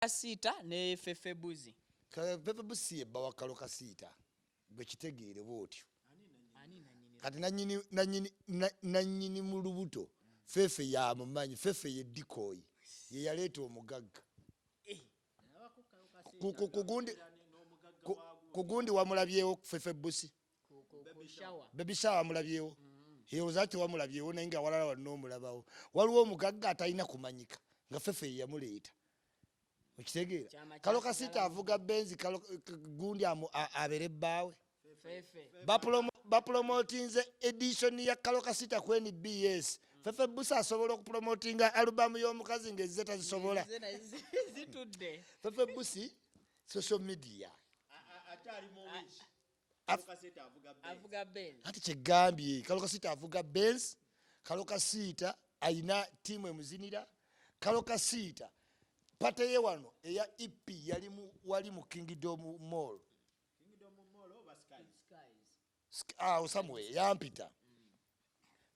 Kasiita ne Fefe Buzi. Fefe Busi ye bba wa Kalo Kasiita, gwe kitegeere bw'otyo. Ani nanyini? Kati nanyini mu lubuto Fefe yamumanyi. Fefe ye decoy, ye yaleeta omugagga. Ku gundi wamulabyewo Fefe Busi? Ku shower. Baby shower wamulabyewo? Olowooza tewamulabyewo, naye nga walala wanna omulabawo. Waliwo omugagga atalina kumanyika nga Fefe ye yamuleeta, okitegeera? Kyama Kalo kyasigala. Kasiita avuga Benz, Kalo gundi abeere bbaawe. Fefe. Bapromotinze edition ya Kalo Kasita ku NBS. Fefe Busi asobola okupromotinga alubamu y'omukazi ng'ezze tazisobola. Nze naye zitudde. Fefe Busi social media. Akyali mu wish. Kasita avuga Benz. Avuga Benz. Ati kyegambye, Kalo Kasita avuga Benz, Kalo Kasiita ayina tiimu emuzinira. Kalo Kasiita party ye wano eya EP yali wali mu Kingdom Mall. Kingdom Mall oba Skies? Skies. Awo somewhere yampita.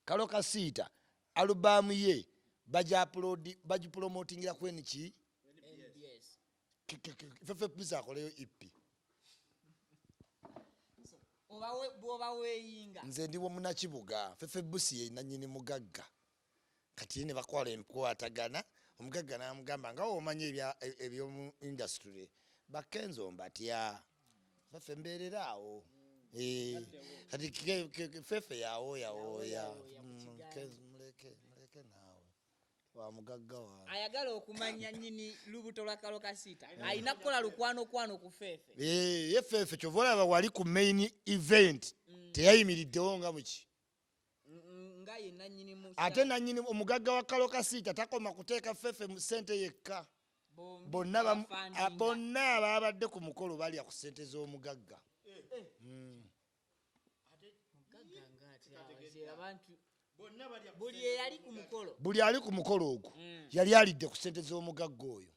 Kalo Kasiita alubamu ye bagiupload, bagipromotingira ku nki? NBS. Fefe Busi akoleyo EP. Bw'oba weeyinga. Nze ndi munakibuga. Fefe Busi ye nanyini mugagga. Kati ye ne bakwala enkwatagana, omugagga n'amugamba nga omanyi ebyomu industry bakenzo mbatya, Fefe mbeerera awo. Kati Fefe yawooyawooya. Yawooyawooya ku kigaali. Kenzo muleke, muleke naawe wa mugagga wange. Ayagala okumanya nnyini lubuto lwa Kalo Kasiita alina kukola lukwanokwano ku Fefe. Eh, ye Fefe kyova olaba wali ku main event teyayimiriddewo nga muki. Nga ye nannyini mu. Ate nanyini omugagga wa Kalo Kasiita takoma kuteeka Fefe mu ssente yekka. Bombi Bonna abafandinga. Bonna ababadde ku mukolo balya ku ssente z'omugagga. Mugagga ng'ate awaze abantu Bonna balya ku buli ssente eyali ku z'omugagga. mukolo. Buli ali ku mukolo ogwo yali alidde ku ssente z'omugagga oyo.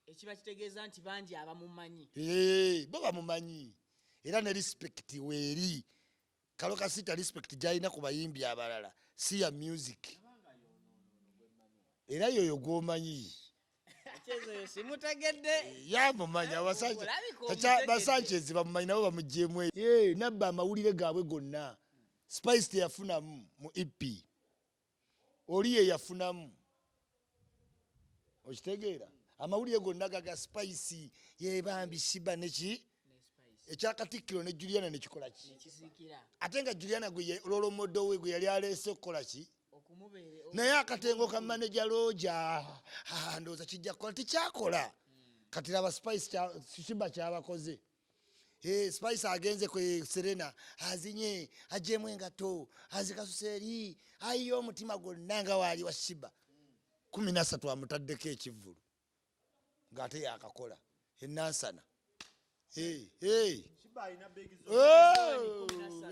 Ekiba kitegeeza nti bangi abamumanyi. Eh, bo bamumanyi era ne respect weeri. Kalo Kasita respect gyalina ku bayimbi abalala si ya music, era yoyo gwomanyi. Ekyezo oyo simutegedde. Yamumanya. Olabika omutegedde. Basanchez bamumanyi, nabo bamugyemu. Eh, nabba amawulire gaabwe gonna. Spice teyafunamu mu EP, oli ye yafunamu, okitegeera? Amawulire gonna gaga Spice yebambi Shiba neki. Ne Spice. Ekyakatikkiro ne Juliana nekikola ki? Nekiziikira. Ate nga Juliana gwe role model we gwe yali aleese okukola ki? Okumubeere. Naye akatengo ka manager Roja, ah, ndowooza kijja kukola, tekyakola. Kati laba Spice Shiba kyabakoze. Eh, Spice agenze ku Serena, azinye, agyemu engato, azikasuse eri, ayiye omutima gwonna nga waali wa Shiba. 13 amutaddeko ekivvulu ng'ate yakakola enansana. Hey, hey. Shiba alina begi zo. Oh,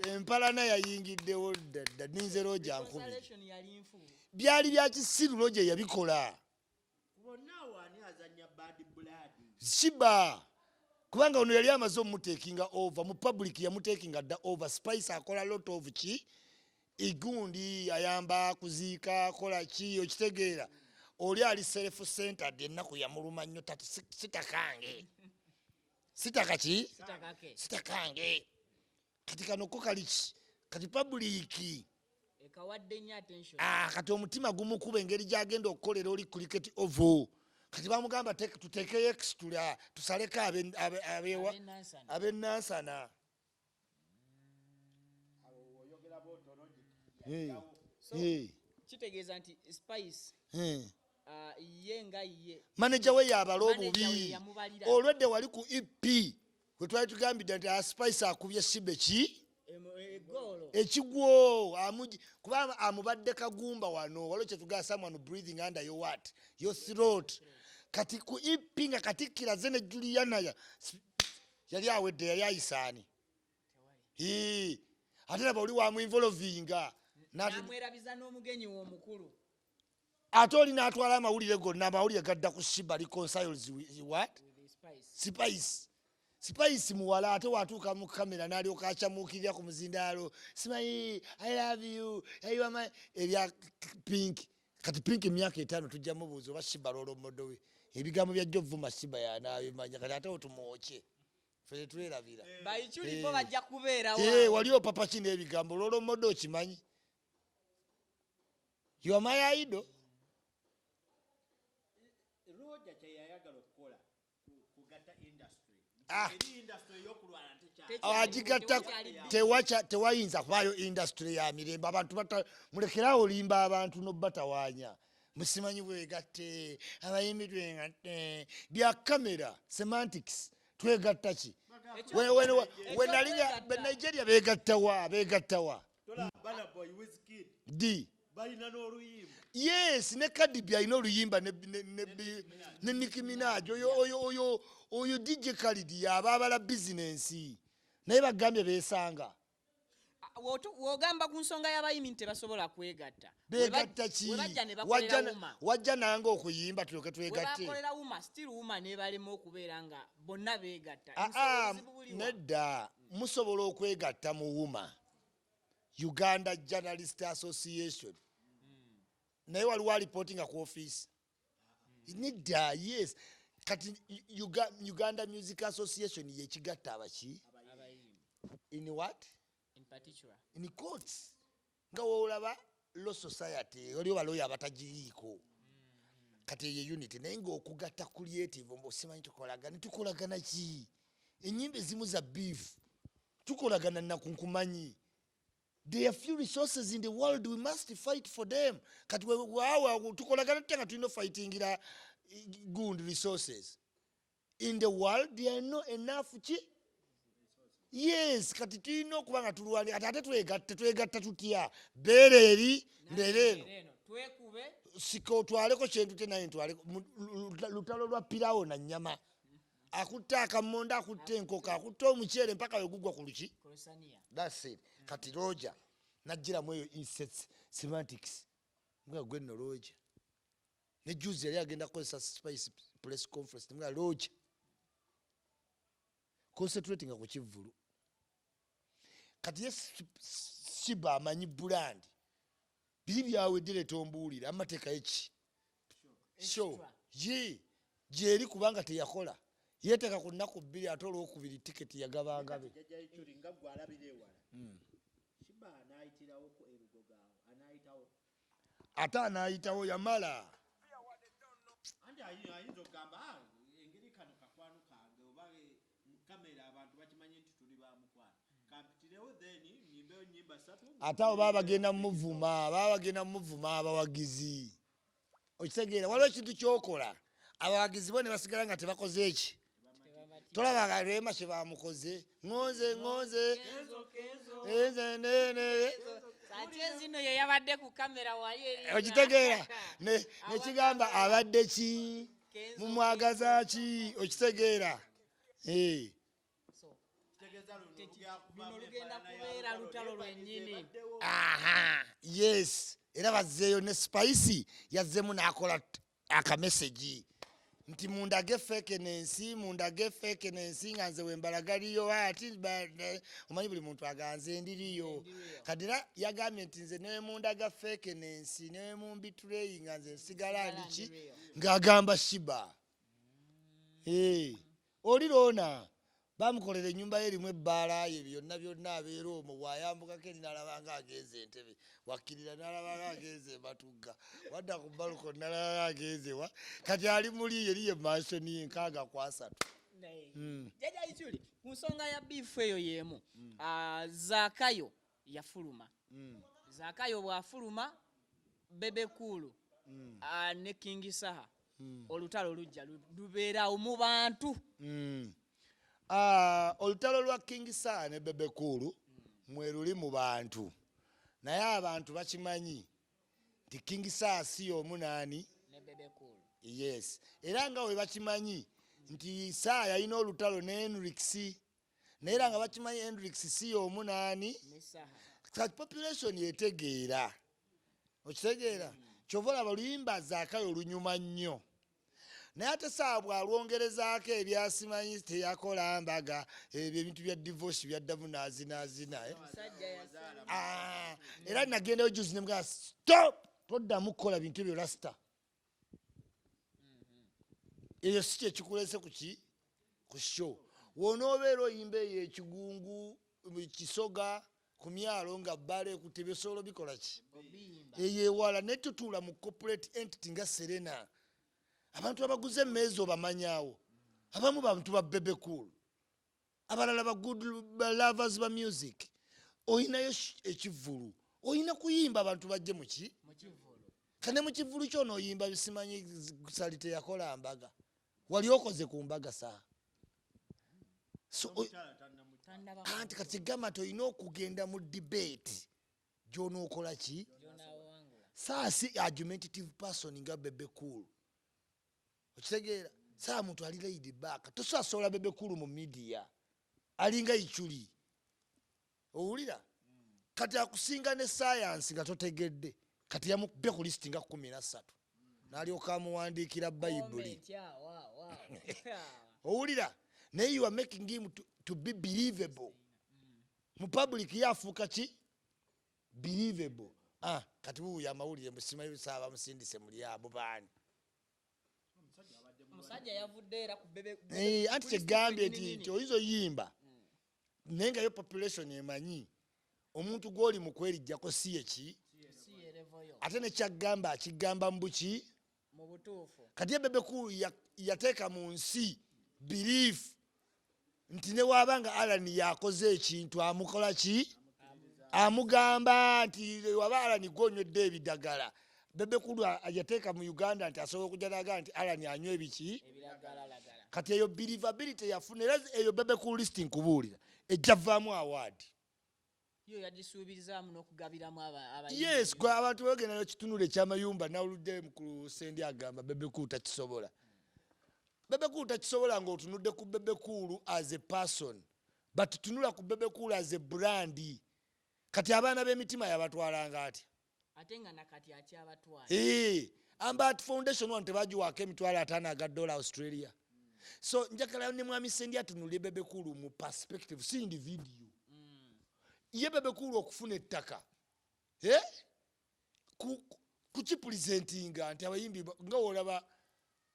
empalana yayingiddewo dda dda, ninze Roja nkubiri. Consolation yali nfu. Byali bya kisiru, Roja yabikola. Bonna awo ani azannya bad blood? Shiba, kubanga ono yali amaze omutakinga over mu public, yamutakinga dda over. Spice akola lot of ki igundi, ayamba kuziika, akola ki, okitegeera? Oli ali self centered, ennaku yamuluma nnyo. Tati sitakange sitaka ki. Sitakake. Sitakange. Kati kano ko kali ki? Kati public Ekawadde nnyo attention. Ah, kati omutima gumukuba engeri gyagenda okukolera oli Cricket Oval. Kati bamugamba tuteekeyo extra, tusaleko Ab'enansana. Ab'enansana. Awo oyogera bw'otyo logic. Eh, So, eh, kitegeeza nti Spice ye nga ye Manager we yabala Manager we obubi. yamubalira. Olwedde wali ku EP we twali tugambidde nti Spice akubye Shiba ki egoolo. Ekigwo kuba amubadde kagumba wano, waliwo kyetugamba someone breathing under your what, your throat. Kati ku EP nga katikkira ze ne Juliana yali awedde, yali ayisaani. Hii. Ate laba oli wamuinvolvinga. Namwerabiza n'omugenyi we omukulu. Ate oli n'atwala amawulire gonna, amawulire gadda ku Shiba, reconciles with what? With the Spice. Spice, Spice muwala, ate watuuka mu kamera n'alyoka akyamuukirira ku muzindaalo, simanyi "I love you, you are my" ebya Pink. Kati Pink emyaka 5 tujja mubuuza oba Shiba role model we. Ebigambo bya Jovuma Sheebah yanaabimanya. Kati ate otumwokye, ffe tetwerabira. Bayiculipo Eh. bajja kubeerawo. Eh, wali opapa kino ebigambo lwolomodde okimanyi, you are my idol. Roger kyeyayagala okukola kugatta industry. Ah. Eri industry ey'okulwana tekyali. Tekyali- Agigatta. Tewakyali. Tewayinza kubaayo industry ya mirembe. Abantu mulekerawo olimba abantu nobatawaanya. Musimanyi bwegatte abayimbi, twegatte bya kamera, semantics. Twegatta ki? We nalinya Ekyokwegata. Nigeria begattawa? Begattawa? Tola Burna Boy, Wizkid D balina n'oluyimba. Yes, ne Cardi B alina oluyimba ne Nicki Minaj. Oyo DJ Khaled yaba abala bizinensi, naye bagambye besanga. Wogamba ku nsonga y'abayimbi nti tebasobola kwegatta. Begatta ki? We bajja ne bakolera UMA. Wajja nange okuyimba tulyoke We twegatte. bakolera UMA, still UMA nebalema okubeera nga bonna beegatta. Ah, ah, Obuzibu buliwa? Nedda, musobola okwegatta mu UMA, Uganda Journalist Association, naye waliwo alipotinga ku ofiisi? Nedda. Yes, kati Uganda Music Association yekigatta abaki? Abayimbi. In what? In particular. In courts, nga woolaba Law Society, waliwo balooya abatagiriiko. Kati eyo unity, naye ngaokugatta creative mbu osimanyi tukolagana, tukolagana ki? Enyimba ezimu za beef, tukolagana nakunkumanyi. There are few resources in the world, we must fight for them. Kati waawa tukolagana tutya nga tulina ofightingira good resources in the world? There are no enough ki? Yes, kati tulina okuba nga tulwani. Ate ate twegatte, twegatta tutya? Beera eri, mbeera eno. Eno twekube. Sika otwaleko kyentute, naye ntwaleko. Lutalo lwa pirawo na nnyama. Akutte akamonda, akutte enkoko, akutte omuceere, mpaka wegugwa ku luki. Kolosaniya. That's it. Kati Roger najjiramu eyo insets semantics nga gwe nno Roger. Ne juzi yali agenda kukozesa Spice press conference, nga Roger concentrating ku kivvulu. Kati ye Sheebah amanyi brand, biri byawedde, letombuulira amateeka eki show Extra. Ye gyeri, kubanga teyakola, yeteeka ku nnaku 2, ate olwokubiri tiketi yagabangabe. Jjajja Ichuli, nga gwe alabira ewala, Sheebah anaayitirawoko erugogaawo, anaayitawo? Ate anaayitawo, yamala. Anti ayinza okugamba, "Ah, engeri kano kakwano kange oba kamera abantu bakimanyi nti tuli ba mukwano, kampitirewo then nyimbeyo nyimba ssatu." Ate abo baba bagenda muvuma, baba bagenda muvuma abawagizi. Okitegeera? Waliwo ekintu kyokola, abawagizi bo ne basigala nga tebakoze eki. Tolaba Rema kye bamukoze? Ŋonze ŋonze enze nene. Ate zino ye yabadde ku kamera wali eri. Okitegeera? Nekigamba abadde ki? Kenzo. Mumwagaza ki? Okitegeera? Eh. So, Kitegeeza luno lugenda luno kubaamu lugenda enfaanana ya kubeera lutalo, lutalo naye lwennyini. ebaddewo. Aha, yes, era bazzeeyo ne Spice yazzeemu n'akola akamesegi nti mundage fakeness, mundage fakeness nga nze wembalagaliyo ati omanyi buli muntu aganze ndiriyo. Kati era yagambye nti nze nemundaga fakeness, nemumbitureyi, nga nze nsigala ndiki, ndiriyo. ng'agamba Sheebah. Eh, oli loona bamukolera ennyumba ye erimu ebbaala ye, byonna byonna, abeera omwo. Bw'ayambukako eri n'alabanga agenze entebe, wakkirira n'alabanga agenze ematugga, wadda ku baluko n'alabanga agenze wa. Kati ali muli eri ye mansion ye 63. Jjajja Ichuli, ku nsonga ya beef eyo y'emu, ah, Zaakayo yafuluma. Zaakayo bw'afuluma, Bebe Cool, ah, ne King Saha, olutalo lujja lubeerawo mu bantu. Ah, olutalo lwa King Saha ne Bebe Cool mwe luli mu bantu, naye abantu bakimanyi nti King Saha si y'omu naani? Ne Bebe Cool. Yes, era nga we bakimanyi nti Saha yalina olutalo ne Hendrix, naye era nga bakimanyi Hendrix si y'omu naani? Ne Saha. Kati population yetegeera. Okitegeera? Kyova olaba oluyimba Zaakayo olunyuma nnyo, naye ate Saha bw'alwongerezaako ebyasimanyi teyakola mbaga, ebyo ebintu bya divorce byaddamu n'azinaazina, eh? Musajja yasala. Ah, era nagendayo juzi nemugamba, "Stop, toddamu kukola bintu ebyo, rasta." Eyo si kyekikulese kuki ku show. Wonoobeera oyimba eyo ekigungu kisoga ku myalo nga bbala ekutte, byosobola obikola ki? Obiyimba. Eyo ewala, naye tutuula mu corporate entity nga Serena. Abantu abaguze emmeeza obamanyawo, abamu bantu ba Bebe Cool, abalala ba good ba lovers ba music. Oyinayo ekivvulu, oyina kuyimba abantu bajje muki? Mu kivvulu. Kane mu kivvulu kyono oyimba bisimanyi. Sali teyakola mbaga, wali okoze ku mbaga saa? So, Omukyala tannamukyala. Tannaba. Anti kati gamba nti olina okugenda mu debate gyonookola ki? Gy'onaawangula. Saasi argumentative person nga Bebe Cool, okitegeera? Saa muntu ali laid back, tosasobola Bebe Cool mu media alinga Ichuli, owulira? Kati akusinga ne sayansi nga totegedde. Kati yamukubye ku lisiti nga 13, n'alyoka amuwandiikira Bayibuli. Comment, yeah, wow. Owulira? Naye you are making him to be believable mu public. Ye afuuka ki? Believable. Ah, kati wuuyo amawulire musimanyi saaba musindise muli abo baani? Omusajja yavudde era ku Bebe. Eh, anti ku list kyegambye kwennyini nti nnyini. nti oyinza oyimba naye nga yo population emanyi omuntu gw'oli mu kwerijjako si ye ki. Si ye level yo. Ate nekyagamba akigamba mu buki? Mu butuufu. Kati ye Bebe Cool yateeka mu nsi belief nti ne waaba nga Alan yakoze ekintu, amukola ki? Amugamba nti waba Alan gwonywedde ebidagala. Bebe Cool yateeka mu Uganda nti asobola okujja nagaa nti Alan anywa ebiki? Ebiragalalagala. Kati eyo believability yafuna. Era eyo Bebe Cool list, nkubuulira, ejja vaamu award. Yo yagisuubirizaamu n'okugabiramu abayimbi. Yes, gwe abantu bagenda nekitunula ekyamayumba. Nawuludde mukulu Sendi agamba Bebe Cool takisobola. Bebe Cool takisobola ng'otunudde ku Bebe Cool as a person, but tunula ku Bebe Cool as a brand. Kati abaana b'emitima yabatwalanga atya? Ate nga nakati akyabatwala. Eh, Ambat Foundation wano tebagiwaako 50,000 aga dollar Australia. So njagala ne mwami Sendi atunulye Bebe Cool mu perspective, si individual. Ye Bebe Cool okufuna ettaka, Eh? Kukipresentinga nti abayimbi nga wolaba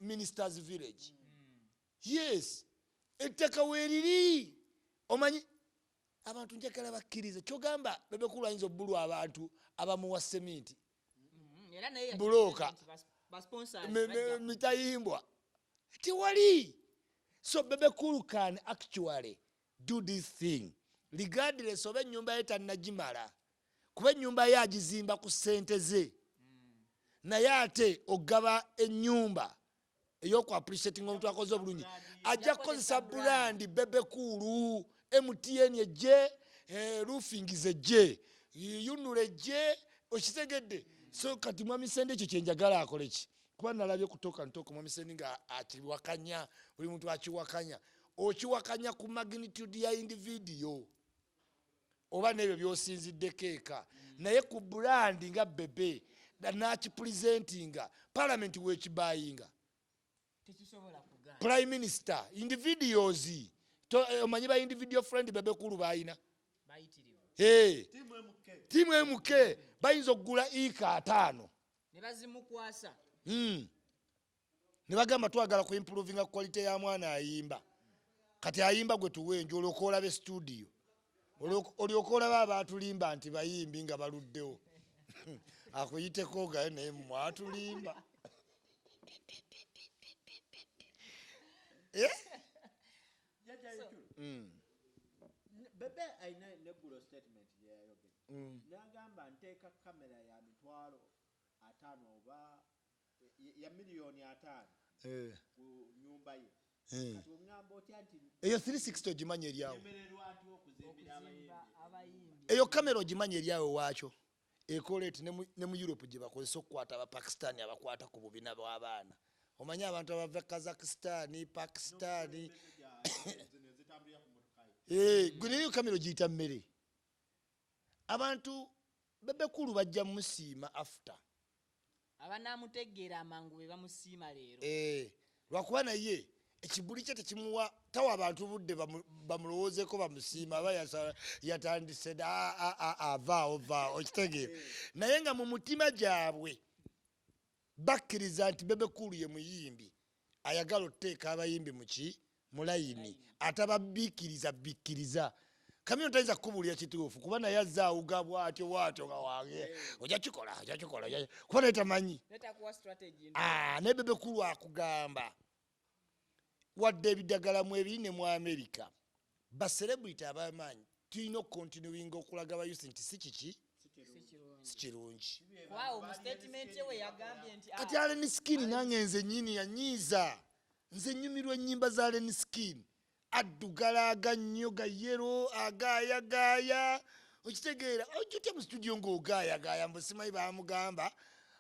Ministers Village. Yes, ettaka weeriri. Omanyi abantu njagala bakkirize kyogamba Bebe Cool ayinza obbulwa abantu abamuwa seminti, Era naye Bulooka. yakiriza nti ba sponsors bajja. Mitayimbwa tewali. So Bebe Cool can actually do this thing regardless oba ennyumba ye tannagimala, kuba ennyumba ye agizimba ku ssente ze. Naye ate ogaba ennyumba ey'okuappreciating omuntu akoze obulungi, ajja kukozesa brand Bebe Cool. MTN ejje, roofing ejje, UNRA ejje, okitegedde? So kati mwami Sendi ekyo kyenjagala akole ki? Kuba nalabye kutoka ntoko mwami Sendi nga akiwakanya, buli muntu akiwakanya. Okiwakanya ku magnitude ya individual oba nebyo byosinziddeko eka, naye ku brand nga Bebe nakipresentinga, parliament wekibayinga. Tekisobola kugaana. Prime minister, individuals. Omanyi ba individual friend Bebe Cool bayina. Bayitirivu. Hey, Tiimu MK. Tiimu MK bayinza okugula ika 50. Ne bazimukwasa. Ne bagamba twagala ku improvinga quality ya mwana ayimba. Kati ayimba gwe tuwenje, olyoka olaba studio, olyoka olaba abatulimba nti bayimbi nga baluddewo, akuyiteko gaye naye mwatulimba. Eh? Jjajja Ichuli. Bebe alina neggulo statement gye yayogedde, n'agamba nteeka kamera ya 50,000 oba ya 50,000,000 ku nyumba ye. Kati oŋŋamba otya nti Eyo 360 ogimanyi eryawo? Nemererwa nti okuzimbira abayimbi. Okuzimba abayimbi. Eyo kamera ogimanyi eryawo waakyo ekola eti? Ne mu Europe gye bakozesa okukwata Abapakistani abakwata ku bubina bw'abaana. Omanyi abantu abava Kazakhstan, Pakistan. Zino ezitambulira ku motoka ye. Eh, gwe naye kamera ogiyita mmere. Abantu Bebe Cool bajja musiima after. Abanaamutegeera amangu be bamusiima leero. Eh, lwakuba naye ekibuli kye tekimuwa, tawa abantu budde bamulowoozeko bamusiima. Aba yatandise dda, avaawo vaawo, okitegeera? Naye nga mu mutima gyabwe bakkiriza nti Bebe Cool ye muyimbi. Ayagala otuteeka abayimbi muki mulayini, atababiikiriza bikkiriza. Chameleone tayinza kukubuulira kituufu, kuba naye azze awuga bwatyo bwatyo nga wange ojja kikola, ojja kikola, kuba naye tamanyi. Netakuwa strategy. Ah, naye Bebe Cool akugamba wadde ebidagala mu ebiri ne mu America, ba celebrity ab'amaanyi tulina okucontinuinga okulaga ba youth nti si kiki. Si kirungi. Si kirungi. Waawo, mu statement ye we yagambye nti Kati Alien Skin nange nze nyini yanyiiza. Nze nyumirwa ennyimba za Alien Skin, addugala agannyo ga yellow agaayagaaya, okitegeera? Ojja otya mu studio ng'ogaayagaaya? Mbu simanyi baamugamba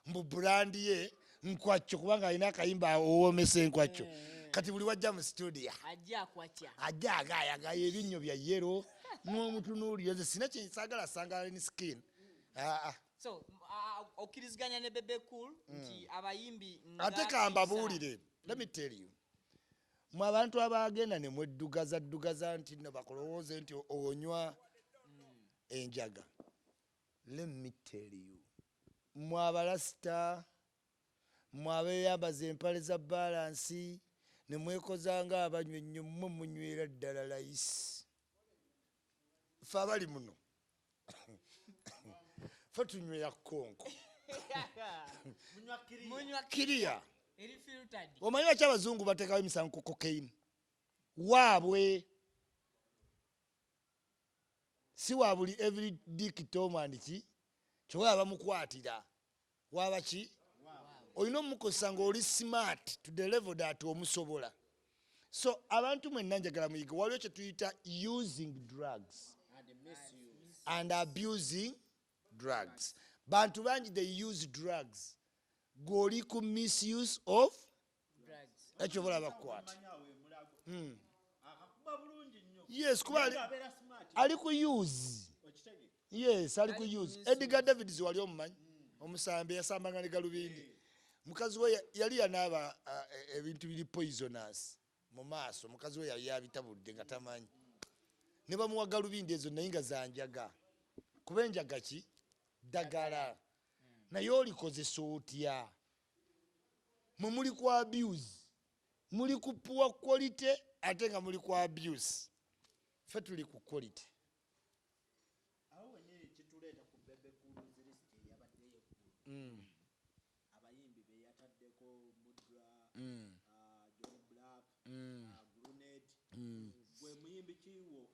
mbu brand ye nkwacyo, kubanga alina akayimba owoomesa enkwacyo. Kati buli wajja mu studio ajja akwatya. Ajja agaayagaaya ebinnyo bya yellow n'omutunuulira. Nze sina kyensaagala sanga Alien Skin. Aa. So okkiriziganya ne Bebe Cool nti abayimbi nga Ate kambabuulire, let me tell you, mwe abantu abagenda ne mweddugaza ddugaza nti nno bakulowooze nti onywa enjaga, let me tell you, mwe abalasita, mwe abeeyambaza empale za balance ne mwekoza nga abanywa ennyo, mmwe munywera ddala layisi. Ffe abali muno, ffe tunywera konko. Munywa kiriya. Munywa Kiriya. Eri filtered. Omanyi lwaki abazungu bateekawo emisango ku cocaine waabwe? Si wa buli every dick, Tom and ki kyoba bamukwatira waba ki, olina omukozesa ng'oli smart to the level that omusobola. So abantu mwenna njagala muyige, waliwo kye tuyita using drugs and misuse. And abusing drugs. Bantu bangi they use drugs, gw'oli ku misuse of drugs. Ekyo bolaba kukwata. Omanyi awo emulago akakuba bulungi nnyo. Yes, kuba Naye ng'abeera smart. Ali ku use. Okitege. Yes, ali ku Ali ku use. misuse. Edgar Davids wali omumanyi, omusambi yasambanga ne galubindi. Mukazi we yali yanaaba ebintu biri poisonous mu maaso. Mukazi we yali yabitabudde nga tamanyi, ne bamuwa galubindi ezo naye nga zanjaga, kuba enjaga ki ddagala, naye olikozesa otya? Mwe muli ku abuse, muli ku poor quality ate nga muli ku abuse. Ffe tuli ku quality. Awo wenyini kituleeta ku Bebe Cool's list eyabaddeyo eggulo, abayimbi be yataddeko: Mudra, John Black, Grenade. Gwe muyimbi kiwo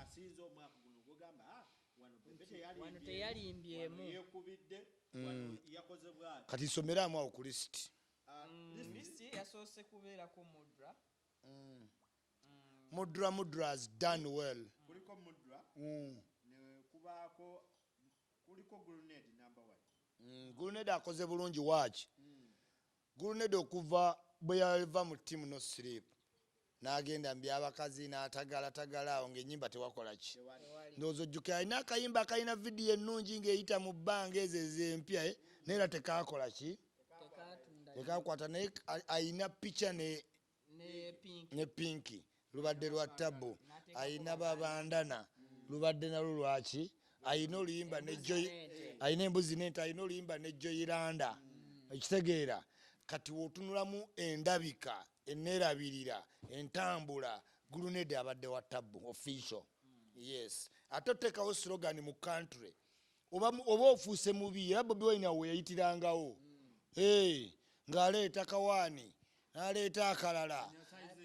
asinze omwaka guno gwogamba, "Ah, wano Bebe Wano teyalimbyemu, teyalimbyemu." wano yeekubidde, wano yakoze bwati"? Kati nsomeramu awo ku list. Ah, list. List yasoose kubeerako Mudra. Mudra, Mudra has done well. Kuliko Mudra, ne kubaako, kuliko Grenade number one. Grenade akoze bulungi. Waaki Grenade okuva bwe yava mu Team No Sleep n'agenda mu byabakazi n'atagalatagala awo ng'ennyimba tewakola ki. Ndowooza ojjukira alina akayimba akalina vidiyo ennungi ng'eyita mu bbanga ezo ez'empya, eh, naye era tekakola ki? Tekatunda. Tekakwata, naye alina picha ne Ne Pink. Ne Pinki lubadde lwa tabu. Ayina babandana lubadde nalwo lwaki. Ayina oluyimba ne Joy, ayina embuzi nente, ayina oluyimba ne Joyiranda, ekitegeera? Kati wotunulamu endabika, enerabirira, entambula, Grenade abadde wa tabu official. Yes, ate oteekawo slogan mu country oba ofuuse mubi. Era Bobi Wine awo yayitirangawo. Hey, ng'aleeta kawaani n'aleeta akalala,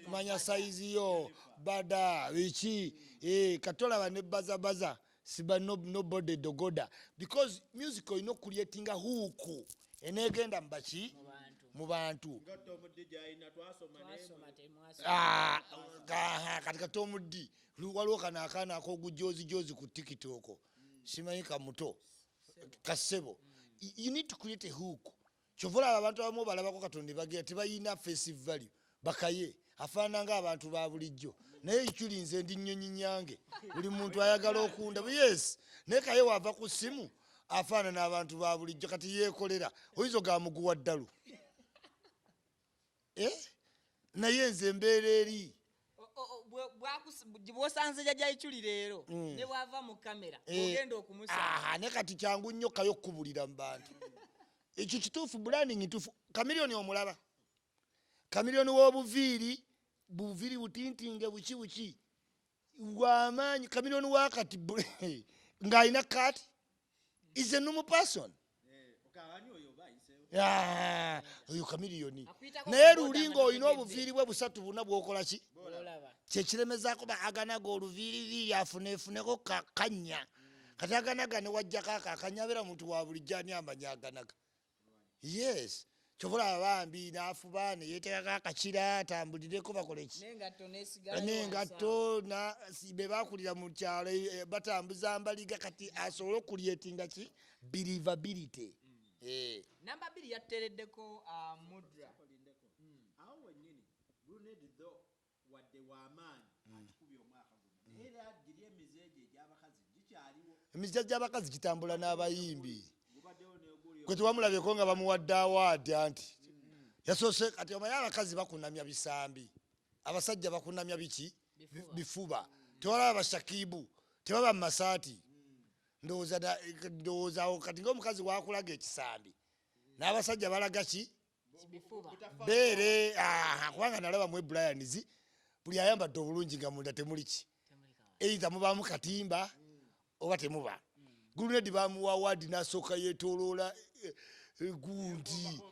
manya size yo bada biki. Eh, katolaba ne bazabaza siba no, nobody dogoda, because music olina okucreatinga hook enegenda mu baki? Mu bantu. Mu bantu. Nga Tom DJ alina twasoma naye. Twasoma temwasoma. Ah, kati katomuddi waliwo kano akaana ak'ogujozijozi ku TikTok, simanyi kamuto kasebo. You need to create a hook. Kyova olaba abantu abamu balabako Katonda bagira tebayina face value, bakaye afaanana ng'abantu ba bulijjo, naye ekuli nze ndi nnyonyi nyange, buli muntu ayagala okunda. Yes, naye kaye waava ku ssimu afaanana abantu ba bulijjo. Kati yeekolera oyinza ogamuguwa ddalu. Eh? Naye nze embeera eri Bwosanze jjajja Ichuli leero ne bwava mu kamera, Eh, ogenda okumusanga. Aha, ne kati kyangu nnyo kayo okukubulira mu bantu. Ekyo kituufu, branding ntuufu. Chameleone omulaba. Chameleone w'obuviiri, buviiri butintinge buki buki, wamaanyi. Chameleone wakati ng'alina kat is a normal person. Ah, oyo Chameleone. Akuyitako Naye ku boda luli nga ng'olina tategedde. Obuviiri bwe busatu buna bwokola ki? Olaba. Kyekiremezaako ba Aganaga oluviiriviiri afuneefuneko kannya. Kati Aganaga ne wajjako ako akanya, abeera muntu wa bulijjo. Ani amanya Aganaga? Yes, kyova olaba bambi n'afuba neyeetekako akakira atambulireko bakole ki. N'engatto n'esigalayo wansi. N'engatto be bakulira mu kyalo, batambuza mbaliga. Kati asobole okucreatinga ki believability. Awo. Namba 2 yatuteereddeko Mudra. Awo wennyini Grenade tho wadde w'amaanyi akikubye omwaka guno, naye era giri emize egyo egy'abakazi gikyaliwo. Emize gy'abakazi gitambula n'abayimbi. Gubaddewo neguli. Gwe tewamulabyeko nga bamuwadde award anti yasoose. Kati omanyi abakazi bakunamya bisambi, abasajja bakunamya biki? Bifuba. Bifuba. Tewalaba bashakibu tebaba mu masaati. Ndowooza ndowooza awo kati ngaomukazi wakulaga ekisambi n'abasajja balaga ki? Bifuba. Beere. Ah, kubanga nalaba mu Brians buli ayambadde obulungi nga munda temuli ki? Temulika. Either mubaamu katimba oba temuba. Grenade bamuwa award n'asooka yeetoloola gundi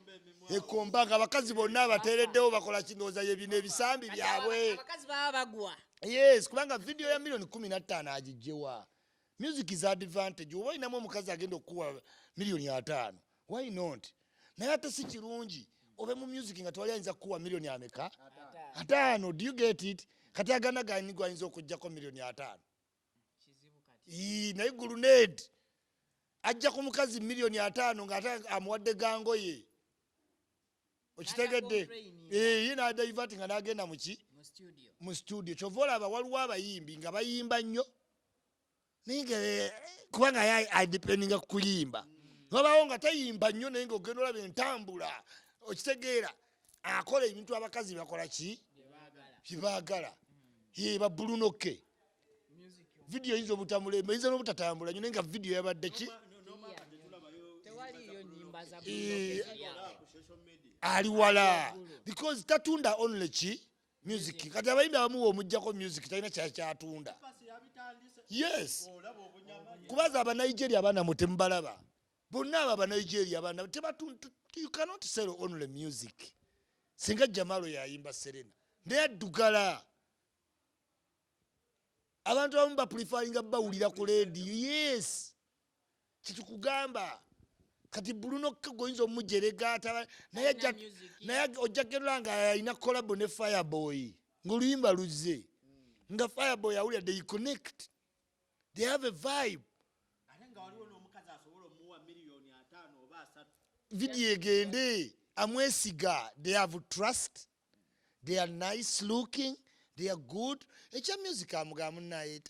ekomba nga abakazi bonna abateereddewo bakola kindowooza ye bino ebisambi Kati byabwe. Abakazi baba bagwa. Yes, kubanga video ya miliyoni 15 agijjewa? Music is advantage. Oba olinamu omukazi agenda okukuwa miliyoni 50, why not? Naye ate si kirungi obe mu music nga tewali ayinza kukuwa miliyoni ameka? 50. 50. Do you get it? Kati Aganaga ani gwayinza okugjako miliyoni 50? Kizibu kati. Ii, naye Grenade ajja ku mukazi miliyoni 50 ng'ate amuwadde gangoye, okitegedde? N'ata. Eh, ye n'adivert nga n'agenda muki? Mu studio. Mu studio. Kyova olaba waliwo abayimbi nga bayimba nnyo naye nga kubanga ye adependinga ku kuyimba. Wabawo nga tayimba nnyo naye nga ogenda olaba entambula, okitegeera, akola ebintu abakazi bakola ki? Byebaagala. Byebaagala. Ye ba Bruno K. Music. Video eyinza obutamula, eyinza n'obutatambula nnyo, naye nga video yabadde ki? N'omwaka tetulabayo. Tewaliyo nyimba za Eh, Bruno K ziri awo. Ku social media. Ali wala because tatunda only ki? Music. Kati abayimbi abamuwa omugjako music talina kyakyatunda. Pasi yabitandise. Yes. Olaba obunyama. Kubaza Abanigeria abaana mwe temubalaba bonna abo Abanigeria abaana you cannot sell only music. Singa Jamalo yayimba Serena naye addugala, abantu abamu bapreferringa bawulira ku rediyo. Yes, kitukugamba kati Bruno K goyinza omujerega naye Alina music. Naye ojja gerula nga alina collabo ne Fireboy ng'oluyimba luzze nga Fireboy awulira. They connect, they have a vibe. Ate nga waliwo n'omukazi asobola omuwa miliyoni 50 oba 30. Video egende, amwesiga. They have trust, they are nice looking, they are good. Ekya music amugamba munaye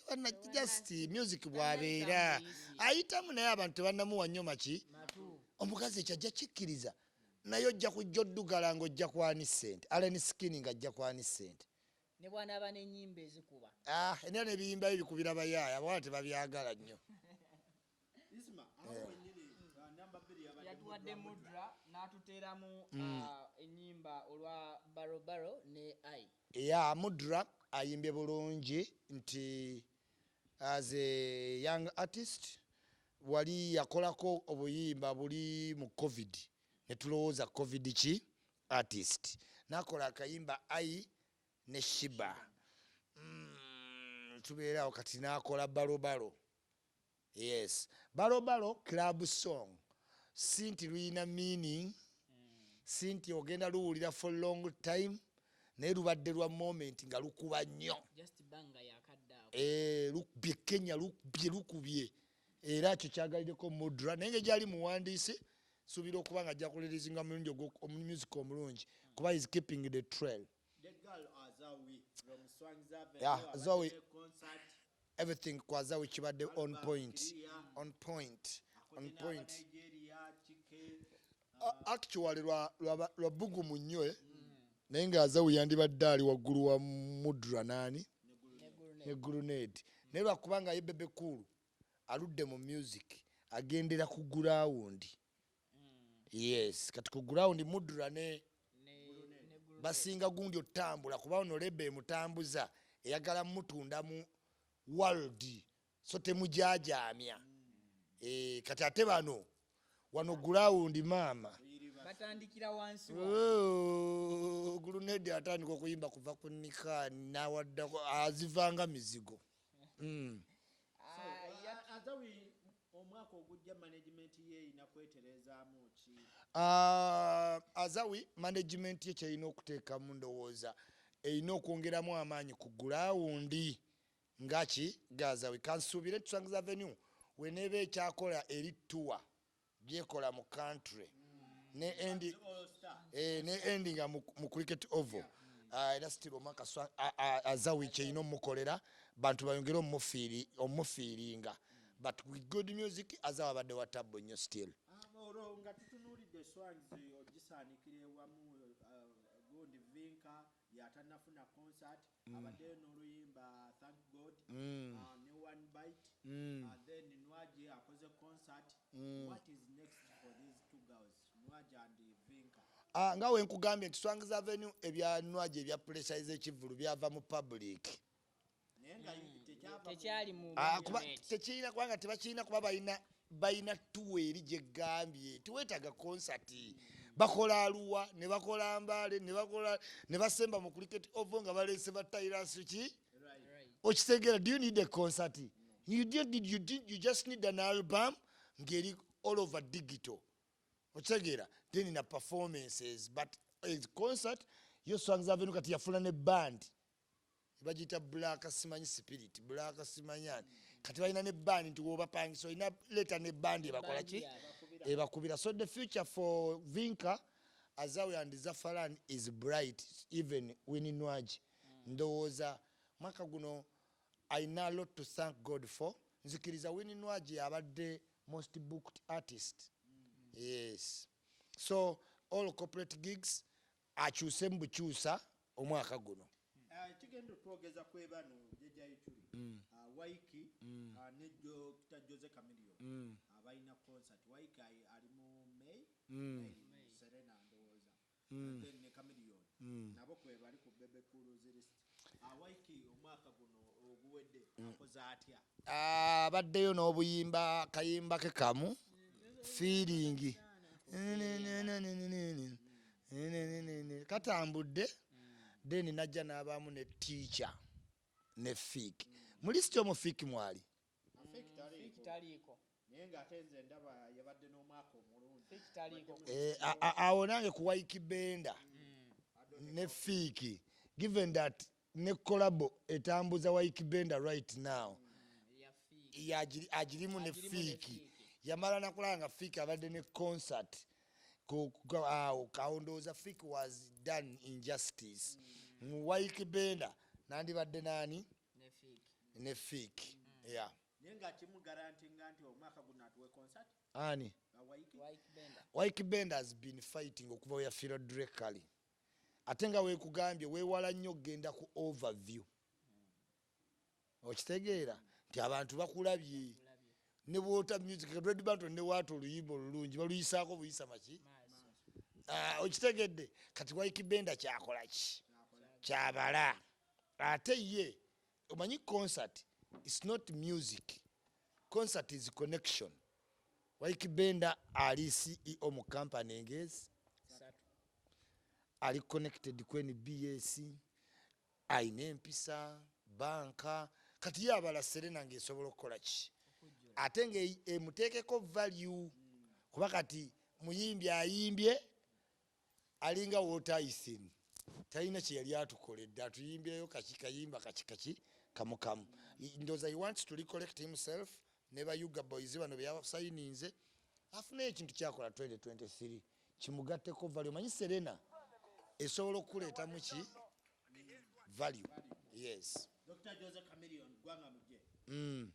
just music bwabeera ayitamu, naye abantu tebannamuwa nnyo maki. Matu. Omukazi ekyo ajja kikkiriza, naye ojja kujja oddugala ng'ojja kwani sente, Alien Skin ng'ajja kwani sente. Ne bw'anaaba n'ennyimba ezikuba. Ah, era n'ebiyimbayo bikubira bayaaya, abawala tebabyagala nnyo. Isma, awo wennyini namba 2 yabadde Yatuwadde Mudra. Mudra n'atuteeramu ennyimba olwa Barobaro ne I. Ya Mudra ayimbye bulungi nti as a young artist wali yakolako obuyimba buli mu COVID ne tulowooza COVID ki artist, nakola akayimba ai ne Shiba. Tubeerawo kati nakola Barobaro. Yes, Barobaro club song, si nti luyina meaning, si nti ogenda luwulira for long time, naye lubadde lwa moment nga lukuba nnyo. Just banga yakadde ako. Eh, lukubye Kenya, lukubye, lukubye. Era kyo kyagalireko Mudra, naye nga gyali muwandiisi, suubira okuba nga ajja kulirizinga mulungi music omulungi kuba is keeping the trail. The girl Azawi from Swangz Avenue. Yeah, abadde Azawi. ne concert. Everything kwa Azawi kibadde on point. Clear. On point, on Akoze point. n'Abanigeria, Chike. Actually lwa bugumu nnyo, eh? Naye nga Azawi yandibadde ali waggulu wa Mudra naani ne Grenade, naye lwakubanga ye Bebe Cool aludde mu music, agendera ku ground. Yes, kati ku ground Mudra ne Basinga gundi otambula, kuba ono label emutambuza eyagala mutunda mu world, so temujajamya. Kati ate bano wano ground, maama. Batandikira wansi. Oh, Grenade atandika okuyimba kuva ku nika nawaddako azivanga mizigo. Azawi omwaka ogujja management ye erina kweterezaamu ki? Ah, Azawi management ye kyerina okuteekamu, ndowooza erina okwongeramu amaanyi ku ground ngaki gazawi. Kansuubire Swangz Avenue weneeba ekyakola eri tour gyekola mu country ne endi All Star. Ne endinga mu Cricket Oval. Ah, era still omwaka Azawi kyerina omukolera bantu bayongere omufeelinga, but with good music Azawi abadde wa tabbo nnyo still. Ah, olwo nga tutunuulidde Swangz, ogisaanikira ewamu, gundi Vinka yatanafuna concert, abaddeyo n'oluyimba Thank God, ne One Bite, then Nwagi akoze concert. What is next for these two girls, Nwagi and Vinka? Ah, nga wenkugambye nti Swangz Avenue ebya Nwagi ebya pressure z'ekivvulu byava mu public. Naye nga tekyava Tekyali mu Ah, kuba management. tekirina, kubanga tebakirina, kuba balina tour eri gyegambye tiweetaaga concert. Bakola Aluwa ne bakola Mbale ne bakola ne basemba mu Cricket Oval nga baleese batairansi ki. Right. Okitegeera? Do you need a concert? You don't need, you just need an album ngeri all over digital, okitegeera? Then na performances, but a concert yo Swangz Avenue kati yafuna ne band bagiyita Black simanyi Spirit, Black simanyi ani. Kati balina ne band nti wobapangisa olina leeta ne band ebakola ki, ebakubira. So the future for Vinka, Azawi and Zafaran is bright. Even Winnie Nwagi, ndowooza mwaka guno alina a lot to thank God for. Nzikiriza Winnie Nwagi abadde most booked artist, yes. So all corporate gigs akyuse mu bukyusa omwaka guno. Kigenda otwogeza ku ebano jjajja Iculi, Ykee, ne Dr Jose Chameleone abalina concert. Ykee ali mu May, May, Serena ndowooza. Then ne Chameleone nabo kwe bali ku Bebe Cool's list. Ykee omwaka guno oguwedde akoze atya? Abaddeyo n'obuyimba kayimba ke kamu Feeling katambudde, then najja n'abaamu ne Teacher ne Fik mu list omwo. Fik mwali? Fik taliiko. Fik taliiko. Naye ng'ate nze ndaba yabadde n'omwaka omulungi. Fik taliiko. Eh, awo nange ku Ykee Benda ne Fik, given that ne collabo etambuza Ykee Benda right now Ya Fik. Agirimu ne Agirimu ne Fik. Fik. Yamala nakulaba nga Fik abadde ne concert awo kawo ndowooza Fik was done injustice mu Ykee Benda nandibadde nani Ne Fik. Ne Fik, yeah. Naye nga kimugarantinga nti omwaka guno atuwe concert? Ani? Ykee. Ykee Benda. Ykee Benda has been fighting okuva we yafiira Dre Cali, ate nga weekugambye weewala nnyo okugenda ku overview. Okitegeera nti abantu bakulabye ne bwota music Red Banton ne waata oluyimba olulungi baluyisaako buyisa maki. Maaso. Ah, okitegedde? Kati Ykee Benda kyakola ki kyabala, ate ye omanyi concert is not music, concert is connection. Ykee Benda ali CEO mu company engezi Satu. Ali connected ku NBS, ayina empisa banka. Kati ye abala Serena ngaesobola okukola ki ate nga emuteekeko value, kuba kati muyimbi ayimbye alinga Wotaisen, talina kyeyali atukoledde, atuyimbyeyo kaki kayimba kaki kaki kamu kamu. Ndowooza he wants to recollect himself ne bayuga boys bano beyasayininze afuneyo ekintu kyakola 2023 kimugatteko value. Omanyi Serena esobola okukuleetamu ki value, yes. Dr Jose Chameleone gwanga mujje 10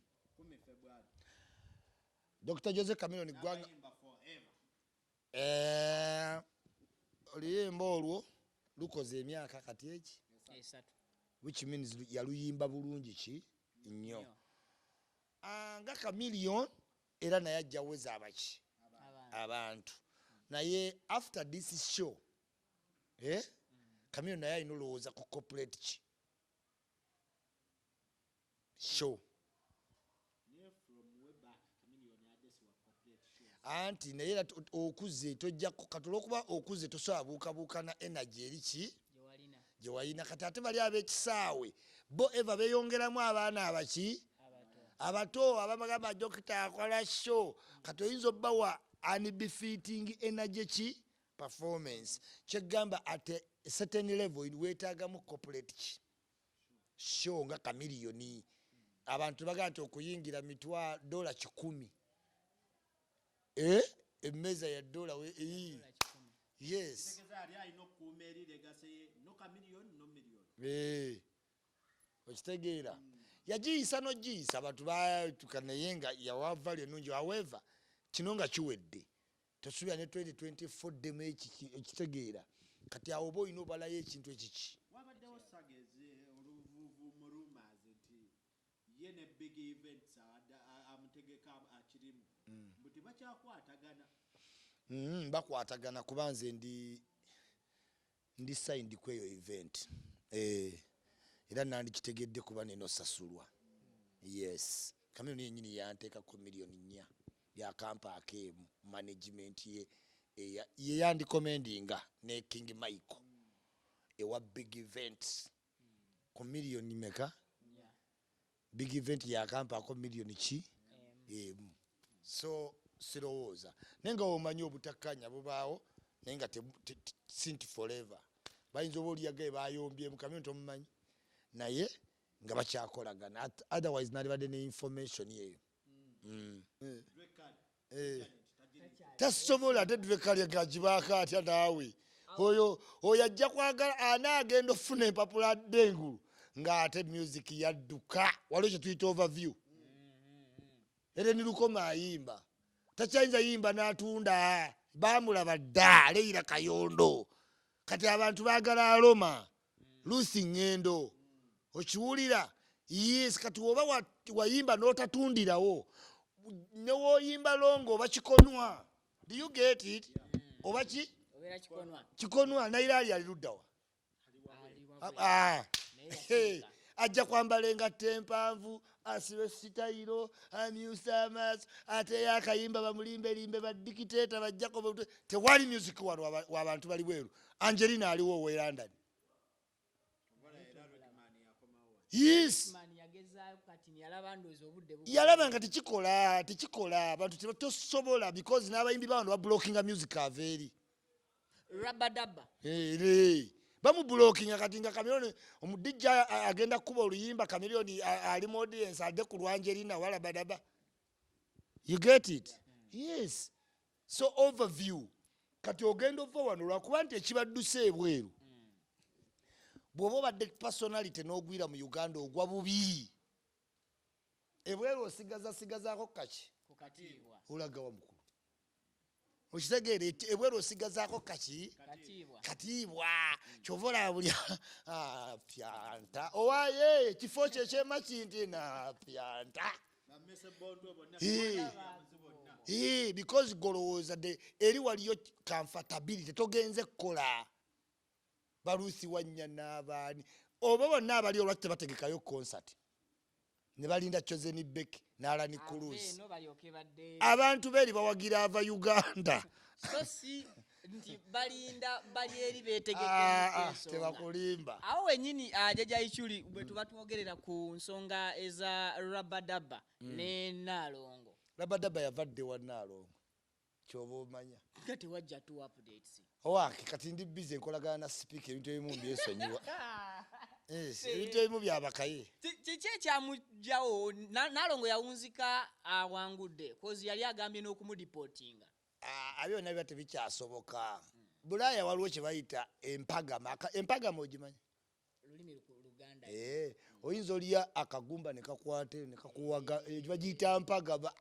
February. Dr Jose Chameleone gwanga n'abayimba forever. Eh, oluyimba olwo lukoze emyaka kati eki? 3. Which means yaluyimba bulungi ki nnyo. Nnyo. Ah, nga Chameleone era naye ajja weza abaki abantu. Abantu naye after this show, eh? Chameleone naye alina olowooza ku corporate ki show. Naye from way back Chameleone adesi wa corporate shows. Anti naye era okuze tojja kati olwokuba okuze tosobola buukabuuka na energy eri ki gyewalina. Gye walina. Kati ate bali ab'ekisaawe bo eva beeyongeramu abaana abaki abato. Abato abamagamba Dokita akola show. Kati oyinza obbawa unbefitting energy ki performance. Kyegamba at a certain level weetaagamu corporate ki show nga Chameleone. Abantu bagamba nti okuyingira mitwa $100. Eh? Emmeeza ya dola $100. Yes. Kitegeeza ali alina okukuuma eri legacy ye, no Chameleone, no million. Eh. Okitegeera, yagiyisa n'ogiyisa abantu batuka naye nga yawa value ennungi. However, kino nga kiwedde tosuubira ne 2024 ddemu ekitegeera. Kati awo oba olina obalayo ekintu ekiki. Wabaddewo saga oluvuuvuumo, rumors nti ye ne Big Events amutegeka akirimu mbu tebakyakwatagana. Bakwatagana kuba nze ndi signed ku eyo event. Era nandikitegedde kuba neno sasulwa. Yes, Chameleone yennyini yanteekako 4 million yakampaako emu management ye ye yandikomendinga ne King Michael ewa Big Events ku miliyoni meka. Big Event yakampaako miliyoni ki 1. Emu. So sirowooza, naye nga omanyi obutakkanya bubaawo, naye nga sinti forever. Bayinza oba oliyagaye bayombyemu Chameleone tomumanyi, naye nga bakyakolagana. Otherwise nalibadde ne information eyo. Tasobola ate Dre gagibaako atya naawe? Oyo ajja kwagala anaagenda okufuna empapula adde engulu ng'ate music yadduka. Waliwo kye tuyita overview. Era ni Lukoma ayimba takyayinza yimba n'atunda, bamulaba dda. Leira Kayondo kati abantu baagala Aloma Lusi Ŋŋendo, okiwulira? Yes, kati woba wayimba n'otatundirawo newooyimba longo oba kikonwa. Do you get it? Oba ki? Obeera kikonwa. Kikonwa. Naira ali luddawa? Ali wabweru. Ah, Naye hey, yasiika. Ajja kwambala engatto empanvu, asibe sitayiro, amyusa amaaso, ateyo akayimba bamulimbelimbe badikiteeta bajjako. Tewali music wano w'abantu bali bweru. Angelina aliwo owe London. Yes. Man yagezaayo kati yalaba ndowooza obudde Yalaba nga tekikola, tekikola. Abantu tosobola because n'abayimbi bawano bablockinga music ava eri. Rabadaba. Ere bamublockinga. Kati nga Chameleone omudijja agenda kukuba oluyimba, Chameleone ali mu audience adde ku lwanjerina walabadaba. You get it? Yes. So overview kati ogenda ova wano lwakuba nti ekibadduse ebweru, bw'oba obadde personality n'ogwira mu Uganda ogwa bubi. Ebweru osigaza sigazaako kaki? Ku katiibwa. Olagawa mukulu? Okitegeera? Ebweru osigazaako kaki? Katiibwa. Katiibwa. Kyova olaba buli apyanta owaye ekifo kye ekyemakindi napyanta. Because golowooza de eri waliyo comfortability, togenze kukola balusi wanya n'abaani oba bonna abali. Olwaki tebategekayo concert ne balinda Chosen Becky n'Alan Ave Cruz? Eno balyoke badde. Abantu beeri bawagira ava Uganda. So si nti balinda bali eri Ah, beetegekemu ensonga. Tebakulimba. Awo wennyini, Jjajja Ichuli, bwe tuba twogerera ku nsonga eza Rabadaba ne Naalongo. Rabadaba yavadde wa Naalongo, kyoba omanya. Nga tewajja two updates. Owange, kati ndi busy nkolagana na sipiika, ebintu ebimu mbyesonyiwa. Yes, ebintu ebimu byabakaye. Kiki ekyamugjawo? Naalongo yawunzika awangudde 'cause yali agambye n'okumudipootinga. Ah, byonna biba tebikyasoboka. Bulaaya waliwo kye bayita empagama. Empagama ogimanyi? Lulimi Luganda. Eh, oyinza olya akagumba ne kakwate ne kakuwaga, bagiyita mpagama.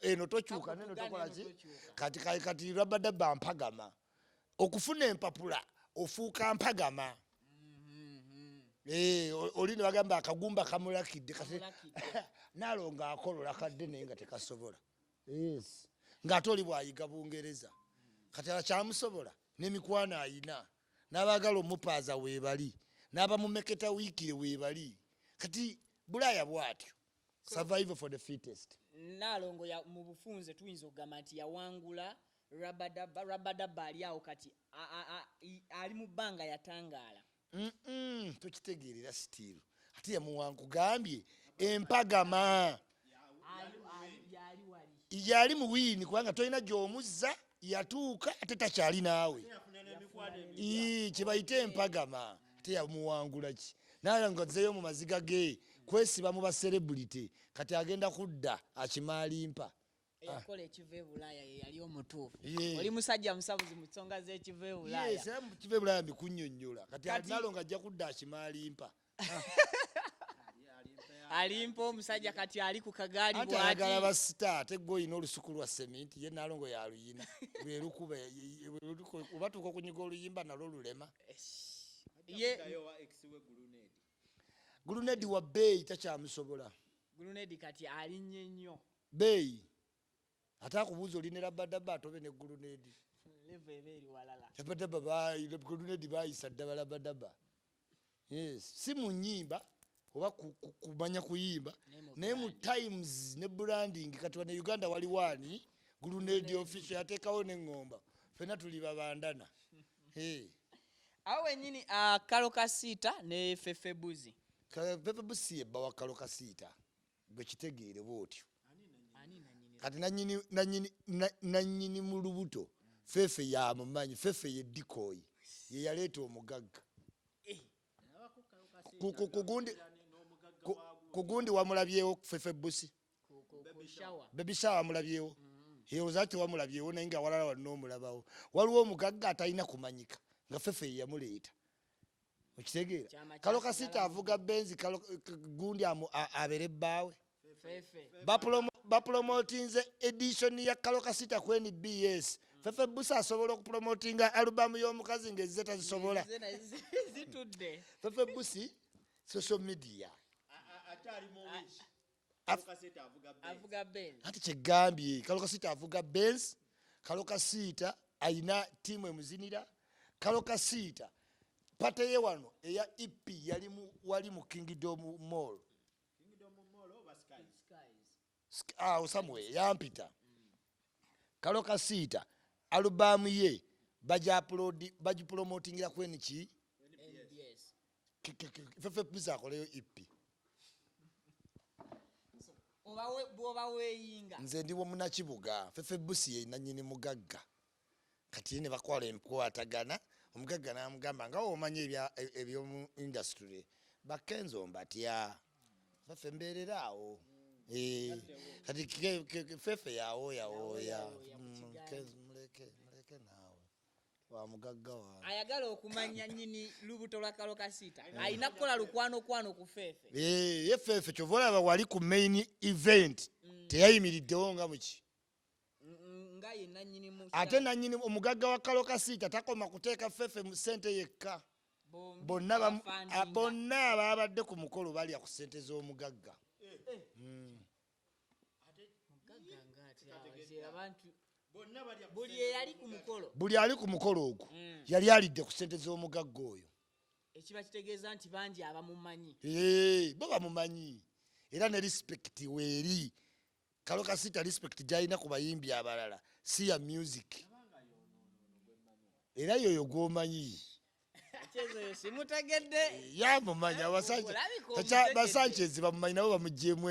Eno tokyuka neno Kakutuga tokola neno ki. tokyuka. Kati Rabadaba mpagama. Okufuna empapula ofuuka mpagama. Eh, oli ne bagamba akagumba kamulakidde kati. Kamulakidde. Naalongo akolola kadde naye nga tekasobola. Yes, ng'ate oli bwayiga Bungereza kati akyamusobola n'emikwano ayina. N'abaagala omupaaza weebali, n'abamumeketa wiikire weebali. Kati Bulaaya bw'atyo, survival for the fittest. Naalongo mu bufunze tuyinza okugamba nti yawangula Rabadaba. Rabadaba ali awo kati ali mu bbanga, yatangaala. Tokitegeerera still. Ate yamuwankugambye empagama. Yali wali. Yali mu win, kubanga tolina gy'omuzza, yatuuka ate takyali naawe. Yafuna n'emikwano. Ii, kye bayita empagama. Ate yamuwangula ki? Naye nga azzeeyo mu maziga ge kwesiba mu ba celebrity. Kati agenda kudda akimaalimpa. Eyakola ekiva e Bulaaya ye yali omutuufu. Yeah. Oli musajja musabuzi mu nsonga z'ekiva e Bulaaya. Yes, era kiva e Bulaaya mbikunnyonnyola. Kati nalo nga ajja kudda akimaalimpa. Alimpa omusajja kati ali ku kagaali. Anti ayagala Bwati. Ba star. Ate gwe olina olusuku lwa seminti, ye Nalongo yaluyina lwerukuba obatuuka okunyiga oluyimba nalwo lulema. Ye Nayo wa ex we Grenade. Grenade wa bbeeyi, takyamusobola. Grenade kati alinnye nnyo. Bbeeyi, ate akubuuza oli ne Rabadaba atobe ne Grenade. Level eba eri walala. Rabadaba, Grenade bayisa ddala Rabadaba. Yes, si mu nnyimba oba kumanya kuyimba, naye mu naye mu times ne branding. Kati wano e Uganda waliwo ani? Grenade official yateekawo neŋŋomba, fenna tuli babandana. Hey. Awo wennyini, Kalo Kasiita ne Fefe Buzi. Fefe Busi yebba wa Kalo Kasiita, gwe kitegeere bwotyo. Ani nanyini? Kati nanyini mu lubuto Fefe yamumanyi. Fefe ye decoy, ye yaleeta omugagga. Ku gundi wamulabyewo Fefe Busi? Ku shower. Baby shower wamulabyewo? Oza tewamulabyewo, naye nga walala wanna omulabawo. Waliwo omugagga atalina kumanyika nga Fefe ye yamuleeta, okitegeera? Kyama Kalo kyasigala. Kasita avuga Benzi, kalo gundi abeere bbaawe. Fefe. Bapromotinze edition ya Kalo Kasita ku NBS. Fefe Busa asobola okupromotinga alubamu y'omukazi ng'ezze tazisobola. Nze naye zitudde. Fefe Busi social media. Akyali mu wish. Kasita avuga Benz. Avuga Benz. Ati kyegambye, Kalo Kasita avuga Benz. Kalo Kasiita ayina tiimu emuzinira. Kalo Kasiita party ye wano eya EP yali wali mu Kingdom Mall. Kingdom Mall oba Skies? Awo somewhere yampita. Kalo Kasiita alubamu ye bagiupload, bagipromotingira kweni ki? NBS. Fefe Busi akoleyo EP. Bw'oba weeyinga. Nze ndi munakibuga. Fefe Busi ye nanyini mugagga. Kati ye ne bakwala enkwatagana, omugagga n'amugamba nga omanyi ebyomu industry bakenzo mbatya Fefe mbeerera awo. Eh, kati Fefe yawooyawooya. Yawooyawooya ku kigaali. Kenzo muleke, muleke naawe wa mugagga wange. Ayagala okumanya nyini lubuto lwa Kalo Kasiita alina kukola lukwanokwano ku Fefe. Eh, ye Fefe kyova olaba wali ku main event teyayimiriddewo nga muki. Nga ye nanyini mu Ate nanyini omugagga wa Kalo Kasiita takoma kuteeka Fefe mu ssente yekka. Bombi Bonna abafandinga. Bonna ababadde ku mukolo balya ku ssente z'omugagga. Mugagga ng'atya awo, abantu Bonna balya ku buli ssente eyali ku z'omugagga. mukolo. Buli ali ku mukolo ogwo yali alidde ku ssente z'omugagga oyo. Ekiba kitegeeza nti bangi abamumanyi. Eh, bo bamumanyi, era ne respect weeri. Kalo Kasita respect gyalina ku bayimbi abalala si ya music, era yoyo gwomanyi. Kyezo oyo simutegedde. Yamumanya. Olabika omutegedde. Basanchez bamumanyi, nabo bamugyemu.